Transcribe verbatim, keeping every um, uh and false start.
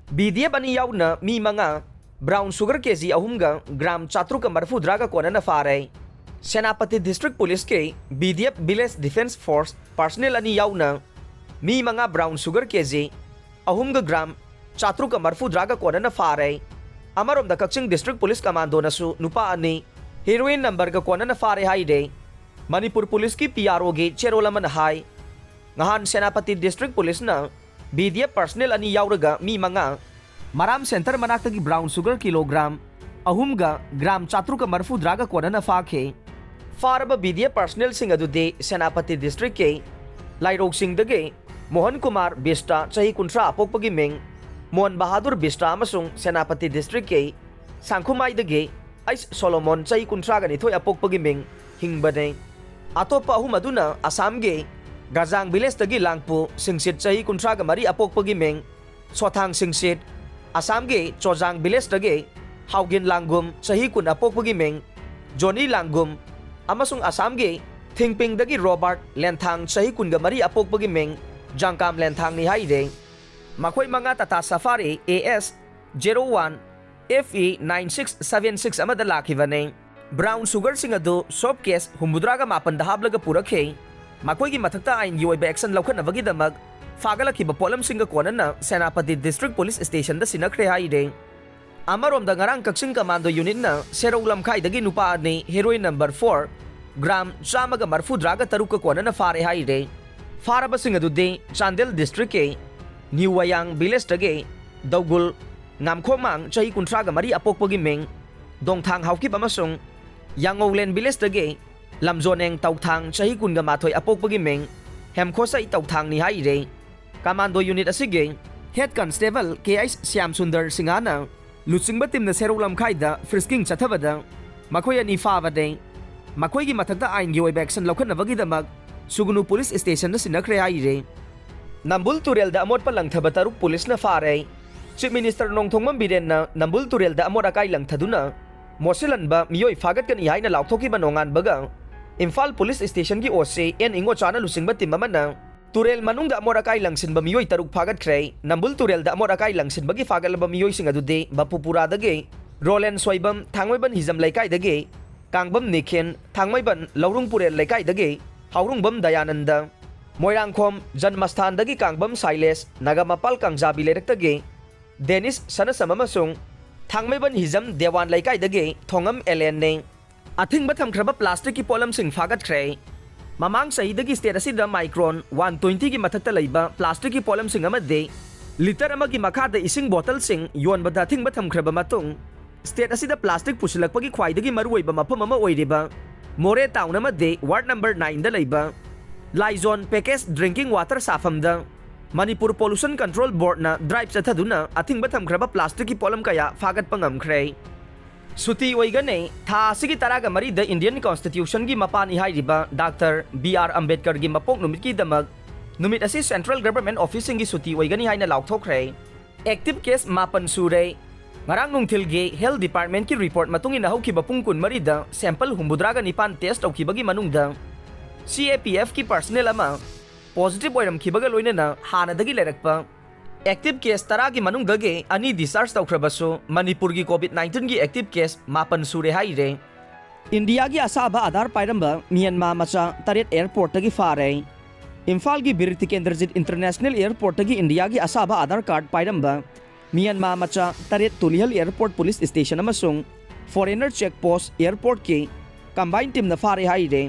B D F ꯑꯅꯤ ꯌꯥꯎꯅ ꯃꯤ ꯃꯉꯥ ꯕ꯭ꯔꯥꯎꯟ ꯁꯨꯒꯔ ꯀꯦ ꯖꯤ ꯑꯍꯨꯝꯒ ꯒ꯭ꯔꯥꯝ ꯆꯥꯇ꯭ꯔꯨꯛꯀ ꯃꯔꯤꯐꯨꯇꯔꯥꯒ ꯀꯣꯟꯅꯅ ꯐꯥꯔꯦ꯫ ꯁꯦꯅꯥꯄꯇꯤ ꯗꯤꯁꯇ꯭ꯔꯤꯛ ꯄꯨꯂꯤꯁꯀꯤ B D F village defence force personal ꯑꯅꯤ ꯌꯥꯎꯅ ꯃꯤ ꯃꯉꯥ ꯕ꯭ꯔꯥꯎꯟ ꯁꯨꯒꯔ ꯀꯦ ꯖꯤ ꯑꯍꯨꯝꯒ ꯒ꯭ꯔꯥꯝ ꯆꯥꯇ꯭ꯔꯨꯛꯀ ꯃꯔꯤꯐꯨꯇꯔꯥꯒ ꯀꯣꯟꯅꯅ ꯐꯥꯔꯦ꯫ ꯑꯃꯔꯣꯝꯗ ꯀꯛꯆꯤꯡ ꯗꯤꯁꯇ꯭ꯔꯤꯛ ꯄꯨꯂꯤꯁ ꯀꯃꯥꯟꯗꯣꯅꯁꯨ ꯅꯨꯄꯥ ꯑꯅꯤ ꯍꯦꯔꯣꯏꯟ ꯅꯝꯕꯔꯒ ꯀꯣꯟꯅꯅ ꯐꯥꯔꯦ ꯍꯥꯏꯔꯦ꯫ ꯃꯅꯤꯄꯨꯔ ꯄꯨꯂꯤꯁꯀꯤ ꯄꯤ ꯑꯥꯔ ꯑꯣꯒꯤ ꯆꯦꯔꯣꯜ ꯑꯃꯅ ꯍꯥꯏ, ꯉꯍꯥꯟ ꯁꯦꯅꯥꯄꯇꯤ ꯗꯤꯁꯇ꯭ꯔꯤꯛ ꯄꯨꯂꯤꯁꯅ ꯕꯤ ꯗꯤ ꯑꯦꯐ ꯄꯥꯔꯁꯅꯦꯜ ꯑꯅꯤ ꯌꯥꯎꯔꯒ ꯃꯤ ꯃꯉꯥ ꯃꯔꯥꯝ ꯁꯦꯟꯇꯔ ꯃꯅꯥꯛꯇꯒꯤ ꯕ꯭ꯔꯥꯎꯟ ꯁꯨꯒꯔ ꯀꯤꯂꯣꯒ꯭ꯔꯥꯝ ꯑꯍꯨꯝꯒ ꯒ꯭ꯔꯥꯝ ꯆꯥꯇ꯭ꯔꯨꯛꯀ ꯃꯔꯤꯐꯨꯇꯔꯥꯒ ꯀꯣꯟꯅꯅ ꯐꯥꯈꯤ꯫ ꯐꯥꯔꯕ ꯕꯤ ꯗꯤ ꯑꯦꯐ ꯄꯥꯔꯁꯅꯦꯜꯁꯤꯡ ꯑꯗꯨꯗꯤ ꯁꯦꯅꯥꯄꯇꯤ ꯗꯤꯁꯇ꯭ꯔꯤꯛꯀꯤ ꯂꯥꯏꯔꯣꯛꯁꯤꯡꯗꯒꯤ ꯃꯣꯍꯟ ꯀꯨꯃꯥꯔ ꯕꯤꯁꯇ, ꯆꯍꯤ ꯀꯨꯟꯊ꯭ꯔꯥ, ꯑꯄꯣꯛꯄꯒꯤ ꯃꯤꯡ ꯃꯣꯍꯟ ꯕꯍꯥꯗꯨꯔ ꯕꯤꯁꯇ, ꯑꯃꯁꯨꯡ ꯁꯦꯅꯥꯄꯇꯤ ꯗꯤꯁꯇ꯭ꯔꯤꯛꯀꯤ ꯁꯥꯡꯈꯨꯃꯥꯏꯗꯒꯤ ꯑꯩꯁ ꯁꯣꯂꯣꯃꯣꯟ, ꯆꯍꯤ ꯀꯨꯟꯊ꯭ꯔꯥꯒ ꯅꯤꯊꯣꯏ, ꯑꯄꯣꯛꯄꯒꯤ ꯃꯤꯡ ꯍꯤꯡꯕꯅꯦ꯫ ꯑꯇꯣꯞꯄ ꯑꯍꯨꯝ ꯑꯗꯨꯅ ꯑꯁꯥꯝꯒꯤ ꯒꯖꯥꯡ ꯚꯤꯂꯦꯖꯇꯒꯤ ꯂꯥꯡꯄꯨ ꯁꯤꯡꯁꯤꯠ, ꯆꯍꯤ ꯀꯨꯟꯊ꯭ꯔꯥꯒ ꯃꯔꯤ, ꯑꯄꯣꯛꯄꯒꯤ ꯃꯤꯡ ꯁꯣꯊꯥꯡ ꯁꯤꯡꯁꯤꯠ, ꯑꯁꯥꯝꯒꯤ ꯆꯣꯖꯥꯡ ꯚꯤꯂꯦꯖꯇꯒꯤ ꯍꯥꯎꯒꯤꯟ ꯂꯥꯡꯒꯨꯝ, ꯆꯍꯤ ꯀꯨꯟ, ꯑꯄꯣꯛꯄꯒꯤ ꯃꯤꯡ ꯖꯣꯅꯤ ꯂꯥꯡꯒꯨꯝ, ꯑꯃꯁꯨꯡ ꯑꯁꯥꯝꯒꯤ ꯊꯤꯡꯄꯤꯡꯗꯒꯤ ꯔꯣꯕꯥꯔꯠ ꯂꯦꯟꯊꯥꯡ, ꯆꯍꯤ ꯀꯨꯟꯒ ꯃꯔꯤ, ꯑꯄꯣꯛꯄꯒꯤ ꯃꯤꯡ ꯖꯥꯡꯀꯥꯝ ꯂꯦꯟꯊꯥꯡꯅꯤ ꯍꯥꯏꯔꯦ꯫ ꯃꯈꯣꯏ ꯃꯉꯥ Tata Safari A S zero one F E nine six seven six ꯑꯃꯗ ꯂꯥꯛꯈꯤꯕꯅꯤ꯫ ꯕ꯭ꯔꯥꯎꯟ ꯁꯨꯒꯔꯁꯤꯡ ꯑꯗꯨ ꯁꯣꯞ ꯀꯦꯁ ꯍꯨꯝꯐꯨꯇꯔꯥꯒ ꯃꯥꯄꯟꯗ ꯍꯥꯞꯂꯒ ꯄꯨꯔꯛꯈꯤ꯫ ꯃꯈꯣꯏꯒꯤ ꯃꯊꯛꯇ ꯑꯥꯏꯟꯒꯤ ꯑꯣꯏꯕ ꯑꯦꯛꯁꯟ ꯂꯧꯈꯠꯅꯕꯒꯤꯗꯃꯛ ꯐꯥꯒꯠꯂꯛꯈꯤꯕ ꯄꯣꯠꯂꯝꯁꯤꯡꯒ ꯀꯣꯟꯅꯅ ꯁꯦꯅꯥꯄꯇꯤ ꯗꯤꯁꯇ꯭ꯔꯤꯛ ꯄꯨꯂꯤꯁ ꯁ꯭ꯇꯦꯁꯟꯗ ꯁꯤꯟꯅꯈ꯭ꯔꯦ ꯍꯥꯏꯔꯦ꯫ ꯑꯃꯔꯣꯝꯗ ꯉꯔꯥꯡ ꯀꯛꯆꯤꯡ ꯀꯃꯥꯟꯗꯣ ꯌꯨꯅꯤꯠꯅ ꯁꯦꯔꯧ ꯂꯝꯈꯥꯏꯗꯒꯤ ꯅꯨꯄꯥ ꯑꯅꯤ ꯍꯦꯔꯣꯏꯟ ꯅꯝꯕꯔ ꯐꯣꯔ ꯒ꯭ꯔꯥꯝ ꯆꯥꯝꯃꯒ ꯃꯔꯤꯐꯨꯇꯔꯥꯒ ꯇꯔꯨꯛꯀ ꯀꯣꯟꯅꯅ ꯐꯥꯔꯦ ꯍꯥꯏꯔꯦ꯫ ꯐꯥꯔꯕꯁꯤꯡ ꯑꯗꯨꯗꯤ ꯆꯥꯟꯗꯦꯜ ꯗꯤꯁꯇ꯭ꯔꯤꯛꯀꯤ ꯅ꯭ꯌꯨ ꯋꯥꯌꯥꯡ ꯚꯤꯂꯦꯖꯇꯒꯤ ꯗꯧꯒꯨꯜ ꯉꯥꯝꯈꯣꯡꯃꯥꯡ, ꯆꯍꯤ ꯀꯨꯟꯊ꯭ꯔꯥꯒ ꯃꯔꯤ, ꯑꯄꯣꯛꯄꯒꯤ ꯃꯤꯡ ꯗꯣꯡꯊꯥꯡ ꯍꯥꯎꯀꯤꯞ ꯑꯃꯁꯨꯡ ꯌꯥꯉꯧꯂꯦꯟ ꯚꯤꯂꯦꯖꯇꯒꯤ ꯂꯝꯖꯣꯅꯦꯡ ꯇꯧꯊꯥꯡ, ꯆꯍꯤ ꯀꯨꯟꯒ ꯃꯥꯊꯣꯏ, ꯑꯄꯣꯛꯄꯒꯤ ꯃꯤꯡ ꯍꯦꯝꯈꯣꯁꯩ ꯇꯧꯊꯥꯡꯅꯤ ꯍꯥꯏꯔꯦ꯫ ꯀꯃꯥꯟꯗꯣ ꯌꯨꯅꯤꯠ ꯑꯁꯤꯒꯤ ꯍꯦꯗ ꯀꯟꯁꯇꯦꯕꯜ ꯀꯦ ꯑꯩꯆ ꯁ꯭ꯌꯥꯝ ꯁꯨꯟꯗꯔ ꯁꯤꯡꯍꯅ ꯂꯨꯆꯤꯡꯕ ꯇꯤꯝꯅ ꯁꯦꯔꯧ ꯂꯝꯈꯥꯏꯗ ꯐ꯭ꯔꯤꯁꯀꯤꯡ ꯆꯠꯊꯕꯗ ꯃꯈꯣꯏ ꯑꯅꯤ ꯐꯥꯕꯅꯦ꯫ ꯃꯈꯣꯏꯒꯤ ꯃꯊꯛꯇ ꯑꯥꯏꯟꯒꯤ ꯑꯣꯏꯕ ꯑꯦꯛꯁꯟ ꯂꯧꯈꯠꯅꯕꯒꯤꯗꯃꯛ ꯁꯨꯒꯅꯨ ꯄꯨꯂꯤꯁ ꯁ꯭ꯇꯦꯁꯟꯗ ꯁꯤꯟꯅꯈ꯭ꯔꯦ ꯍꯥꯏꯔꯦ꯫ ꯅꯝꯕꯨꯜ ꯇꯨꯔꯦꯜꯗ ꯑꯃꯣꯠꯄ ꯂꯪꯊꯕ ꯇꯔꯨꯛ ꯄꯨꯂꯤꯁꯅ ꯐꯥꯔꯦ꯫ ꯆꯤꯐ ꯃꯤꯅꯤꯁꯇꯔ ꯅꯣꯡꯊꯣꯝꯕꯝ ꯕꯤꯔꯦꯟꯅ ꯅꯝꯕꯨꯜ ꯇꯨꯔꯦꯜꯗ ꯑꯃꯣꯠ ꯑꯀꯥꯏ ꯂꯪꯊꯗꯨꯅ ꯃꯣꯠꯁꯤꯜꯍꯟꯕ ꯃꯤꯑꯣꯏ ꯐꯥꯒꯠꯀꯅꯤ ꯍꯥꯏꯅ ꯂꯥꯎꯊꯣꯛꯈꯤꯕ ꯅꯣꯡꯉꯥꯟꯕꯒ ꯏꯝꯐꯥꯜ ꯄꯨꯂꯤꯁ ꯁ꯭ꯇꯦꯁꯟꯒꯤ ꯑꯣ ꯁꯤ ꯑꯦꯟ ꯏꯉꯣꯆꯥꯅ ꯂꯨꯆꯤꯡꯕ ꯇꯤꯝ ꯑꯃꯅ ꯇꯨꯔꯦꯜ ꯃꯅꯨꯡꯗ ꯑꯃꯣꯠ ꯑꯀꯥꯏ ꯂꯪꯁꯤꯟꯕ ꯃꯤꯑꯣꯏ ꯇꯔꯨꯛ ꯐꯥꯒꯠꯈ꯭ꯔꯦ꯫ ꯅꯝꯕꯨꯜ ꯇꯨꯔꯦꯜꯗ ꯑꯃꯣꯠ ꯑꯀꯥꯏ ꯂꯪꯁꯤꯟꯕꯒꯤ ꯐꯥꯒꯠꯂꯕ ꯃꯤꯑꯣꯏꯁꯤꯡ ꯑꯗꯨꯗꯤ ꯕꯥꯄꯨꯄꯨꯔꯥꯗꯒꯤ ꯔꯣꯂꯦꯟ ꯁꯣꯏꯕꯝ, ꯊꯥꯡꯃꯩꯕꯟ ꯍꯤꯖꯝ ꯂꯩꯀꯥꯏꯗꯒꯤ ꯀꯥꯡꯕꯝ ꯅꯤꯈꯤꯟ, ꯊꯥꯡꯃꯩꯕꯟ ꯂꯧꯔꯨꯡ ꯄꯨꯔꯦꯜ ꯂꯩꯀꯥꯏꯗꯒꯤ ꯍꯥꯎꯔꯨꯡꯕꯝ ꯗꯌꯥꯅꯟꯗ, ꯃꯣꯏꯔꯥꯡꯈꯣꯝ ꯖꯟꯃꯁꯊꯥꯟꯗꯒꯤ ꯀꯥꯡꯕꯝ ꯁꯥꯏꯂꯦꯁ, ꯅꯒꯥꯃꯄꯥꯜ ꯀꯥꯡꯖꯥꯕꯤ ꯂꯩꯔꯛꯇꯒꯤ ꯗꯦꯅꯤꯁ ꯁꯅꯁꯝ ꯑꯃꯁꯨꯡ ꯊꯥꯡꯃꯩꯕꯟ ꯍꯤꯖꯝ ꯗꯦꯋꯥꯟ ꯂꯩꯀꯥꯏꯗꯒꯤ ꯊꯣꯉꯝ ꯑꯦꯂꯦꯟꯅꯤ꯫ ꯑꯊꯤꯡꯕ ꯊꯝꯈ꯭ꯔꯕ ꯄ꯭ꯂꯥꯁꯇꯤꯛꯀꯤ ꯄꯣꯠꯂꯝꯁꯤꯡ ꯐꯥꯒꯠꯈ꯭ꯔꯦ꯫ ꯃꯃꯥꯡ ꯆꯍꯤꯗꯒꯤ ꯁ꯭ꯇꯦꯠ ꯑꯁꯤꯗ ꯃꯥꯏꯀ꯭ꯔꯣꯟ ꯋꯥꯟ ꯇ꯭ꯋꯦꯟꯇꯤꯒꯤ ꯃꯊꯛꯇ ꯂꯩꯕ ꯄ꯭ꯂꯥꯁꯇꯤꯛꯀꯤ ꯄꯣꯠꯂꯝꯁꯤꯡ ꯑꯃꯗꯤ ꯂꯤꯇꯔ ꯑꯃꯒꯤ ꯃꯈꯥꯗ ꯏꯁꯤꯡ ꯕꯣꯇꯜꯁꯤꯡ ꯌꯣꯟꯕꯗ ꯑꯊꯤꯡꯕ ꯊꯝꯈ꯭ꯔꯕ ꯃꯇꯨꯡ, ꯁ꯭ꯇꯦꯠ ꯑꯁꯤꯗ ꯄ꯭ꯂꯥꯁꯇꯤꯛ ꯄꯨꯁꯤꯜꯂꯛꯄꯒꯤ ꯈ꯭ꯋꯥꯏꯗꯒꯤ ꯃꯔꯨꯑꯣꯏꯕ ꯃꯐꯝ ꯑꯃ ꯑꯣꯏꯔꯤꯕ ꯃꯣꯔꯦ ꯇꯥꯎꯟ ꯑꯃꯗꯤ ꯋꯥꯔꯗ ꯅꯝꯕꯔ ꯅꯥꯏꯟꯗ ꯂꯩꯕ ꯂꯥꯏꯖꯣꯟ ꯄꯦꯀꯦꯖ ꯗ꯭ꯔꯤꯡꯀꯤꯡ ꯋꯥꯇꯔ ꯁꯥꯐꯝꯗ ꯃꯅꯤꯄꯨꯔ ꯄꯣꯂꯨꯁꯟ ꯀꯟꯇ꯭ꯔꯣꯜ ꯕꯣꯔꯗꯅ ꯗ꯭ꯔꯥꯏꯚ ꯆꯠꯊꯗꯨꯅ ꯑꯊꯤꯡꯕ ꯊꯝꯈ꯭ꯔꯕ ꯄ꯭ꯂꯥꯁꯇꯤꯛꯀꯤ ꯄꯣꯠꯂꯝ ꯀꯌꯥ ꯐꯥꯒꯠꯄ ꯉꯝꯈ꯭ꯔꯦ꯫ ꯁꯨꯇꯤ ꯑꯣꯏꯒꯅꯤ꯫ ꯊꯥ ꯑꯁꯤꯒꯤ ꯇꯔꯥꯒ ꯃꯔꯤꯗ ꯏꯟꯗꯤꯌꯟ ꯀꯣꯟꯁꯇꯤꯇ꯭ꯌꯨꯁꯟꯒꯤ ꯃꯄꯥꯅꯤ ꯍꯥꯏꯔꯤꯕ ꯗꯥꯛꯇꯔ ꯕꯤ ꯑꯥꯔ ꯑꯝꯕꯦꯗꯀꯔꯒꯤ ꯃꯄꯣꯛ ꯅꯨꯃꯤꯠꯀꯤꯗꯃꯛ ꯅꯨꯃꯤꯠ ꯑꯁꯤ ꯁꯦꯟꯇ꯭ꯔꯦꯜ ꯒꯚꯔꯟꯃꯦꯟꯠ ꯑꯣꯐꯤꯁꯁꯤꯡꯒꯤ ꯁꯨꯇꯤ ꯑꯣꯏꯒꯅꯤ ꯍꯥꯏꯅ ꯂꯥꯎꯊꯣꯛꯈ꯭ꯔꯦ꯫ ꯑꯦꯛꯇꯤꯚ ꯀꯦꯁ ꯃꯥꯄꯟ ꯁꯨꯔꯦ꯫ ꯉꯔꯥꯡ ꯅꯨꯡꯊꯤꯜꯒꯤ ꯍꯦꯜꯊ ꯗꯤꯄꯥꯔꯠꯃꯦꯟꯠꯀꯤ ꯔꯤꯄꯣꯔꯠ ꯃꯇꯨꯡ ꯏꯟꯅ ꯍꯧꯈꯤꯕ ꯄꯨꯡ ꯀꯨꯟꯃꯔꯤꯗ ꯁꯦꯝꯄꯜ ꯍꯨꯝꯐꯨꯇꯔꯥꯒ ꯅꯤꯄꯥꯟ ꯇꯦꯁ ꯇꯧꯈꯤꯕꯒꯤ ꯃꯅꯨꯡꯗ ꯁꯤ ꯑꯦ ꯄꯤ ꯑꯦꯐꯀꯤ ꯄꯔꯁꯅꯦꯜ ꯑꯃ ꯄꯣꯖꯤꯇꯤꯚ ꯑꯣꯏꯔꯝꯈꯤꯕꯒ ꯂꯣꯏꯅꯅ ꯍꯥꯟꯅꯗꯒꯤ ꯂꯩꯔꯛꯄ ꯑꯦꯛꯇꯤꯚ ꯀꯦꯁ ꯇꯔꯥꯒꯤ ꯃꯅꯨꯡꯗꯒꯤ ꯑꯅꯤ ꯗꯤꯁꯆꯥꯔꯖ ꯇꯧꯈ꯭ꯔꯕꯁꯨ, ꯃꯅꯤꯄꯨꯔꯒꯤ ꯀꯣꯚꯤꯗ ꯅꯥꯏꯟꯇꯤꯟꯒꯤ ꯑꯦꯛꯇꯤꯚ ꯀꯦꯁ ꯃꯥꯄꯟ ꯁꯨꯔꯦ ꯍꯥꯏꯔꯦ꯫ ꯏꯟꯗꯤꯌꯥꯒꯤ ꯑꯁꯥꯕ ꯑꯥꯙꯥꯔ ꯄꯥꯏꯔꯝꯕ ꯃ꯭ꯌꯥꯟꯃꯥꯔ ꯃꯆꯥ ꯇꯔꯦꯠ ꯑꯦꯌꯔꯄꯣꯔꯠꯇꯒꯤ ꯐꯥꯔꯦ꯫ ꯏꯝꯐꯥꯜꯒꯤ ꯕꯤꯔ ꯇꯤꯀꯦꯟꯗ꯭ꯔꯖꯤꯠ ꯏꯟꯇꯔꯅꯦꯁꯅꯦꯜ ꯑꯦꯌꯔꯄꯣꯔꯠꯇꯒꯤ ꯏꯟꯗꯤꯌꯥꯒꯤ ꯑꯁꯥꯕ ꯑꯥꯙꯥꯔ ꯀꯥꯔꯗ ꯄꯥꯏꯔꯝꯕ ꯃ꯭ꯌꯥꯟꯃꯥꯔ ꯃꯆꯥ ꯇꯔꯦꯠ ꯇꯨꯂꯤꯍꯜ ꯑꯦꯌꯔꯄꯣꯔꯠ ꯄꯨꯂꯤꯁ ꯁ꯭ꯇꯦꯁꯟ ꯑꯃꯁꯨꯡ ꯐꯣꯔꯦꯅꯔ ꯆꯦꯛ ꯄꯣꯁ ꯑꯦꯌꯔꯄꯣꯔꯠꯀꯤ ꯀꯝꯕꯥꯏꯟ ꯇꯤꯝꯅ ꯐꯥꯔꯦ ꯍꯥꯏꯔꯦ꯫